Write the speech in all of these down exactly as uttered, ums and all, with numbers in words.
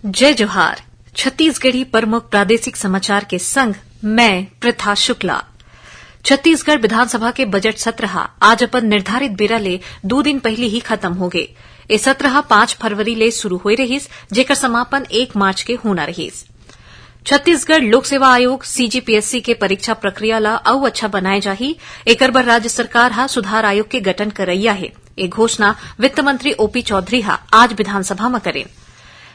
जय जोहार। छत्तीसगढ़ी प्रमुख प्रादेशिक समाचार के संग मैं प्रथा शुक्ला। छत्तीसगढ़ विधानसभा के बजट सत्र हा आज अपन निर्धारित बेरा ले दू दिन पहिली ही खत्म हो गे। ए सत्र हा पाँच फरवरी ले शुरू होए रहिस, जेकर समापन एक मार्च के होना रहिस। छत्तीसगढ़ लोक सेवा आयोग, सीजीपीएससी, के परीक्षा प्रक्रिया ला अउ अच्छा बनाए जाही, एकर बर राज्य सरकार हा सुधार आयोग के गठन करइया हे। ए घोषणा वित्त मंत्री ओपी चौधरी हा आज विधानसभा म करेन।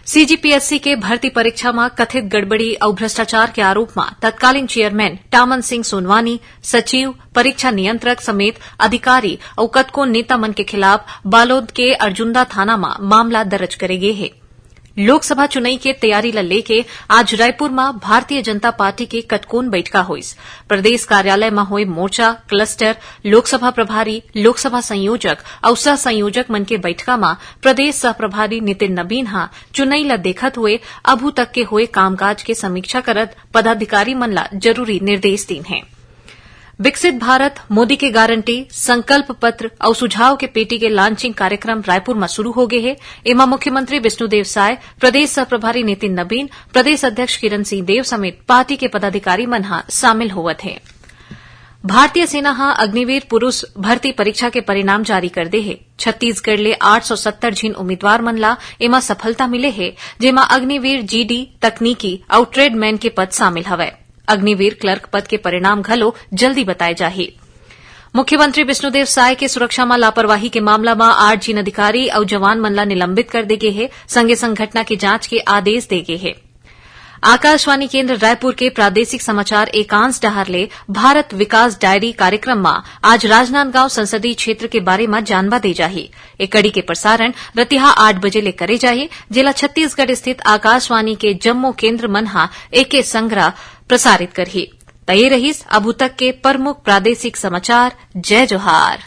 सीजीपीएससी के भर्ती परीक्षा म कथित गड़बड़ी अउ भ्रष्टाचार के आरोप म तत्कालीन चेयरमैन टामन सिंह सोनवानी, सचिव, परीक्षा नियंत्रक समेत अधिकारी अउ कतको नेता मन के खिलाफ बालोद के अर्जुंदा थाना म मामला दर्ज करे गे हे। लोकसभा चुनई के तैयारी ल लेके आज रायपुर म भारतीय जनता पार्टी के कतकोन बइठका होइस। प्रदेश कार्यालय म होए मोर्चा, क्लस्टर, लोकसभा प्रभारी, लोकसभा संयोजक अउ सह संयोजक मन के बइठका म प्रदेश सह प्रभारी नितिन नबीन ह चुनई ल देखत हुए अभू तक के होए कामकाज के समीक्षा करत पदाधिकारी मन ल जरूरी निर्देश दीन हे। विकसित भारत, मोदी के गारंटी, संकल्प पत्र अउ सुझाव के पेटी के launching कार्यक्रम रायपुर म शुरू हो गे हे। एमा मुख्यमंत्री विष्णुदेव साय, प्रदेश सह प्रभारी नितिन नबीन, प्रदेश अध्यक्ष किरण सिंह देव समेत पार्टी के पदाधिकारी मन ह शामिल होवत हे। भारतीय सेना ह अग्निवीर पुरुष भर्ती परीक्षा के परिणाम जारी कर दे हे। छत्तीसगढ़ ले आठ सौ सत्तर झिन उम्मीदवार मन ला एमा सफलता मिले हे, जेमा अग्निवीर जीडी, तकनीकी अउ ट्रेडमैन के पद शामिल हवय। अग्निवीर क्लर्क पद के परिणाम घलो जल्दी बताए जाही। मुख्यमंत्री विष्णुदेव साय के सुरक्षा म लापरवाही के मामला म आठ झिन अधिकारी अउ जवान मन ला निलंबित कर दे गे हे, संगे संग घटना के जांच के आदेश दे गे हे। आकाशवाणी केंद्र रायपुर के प्रादेशिक समाचार एकांश डहार ले भारत विकास डायरी कार्यक्रम म आज राजनांदगांव संसदीय क्षेत्र के बारे म जानबा दे जाही। ए कड़ी के प्रसारण रतिहा आठ बजे ले करे जाही, जेला छत्तीसगढ़ स्थित आकाशवाणी के जम्मो केंद्र मन ह एके संघरा प्रसारित करही। त ये रहिस अभू तक के प्रमुख प्रादेशिक समाचार। जय जोहार।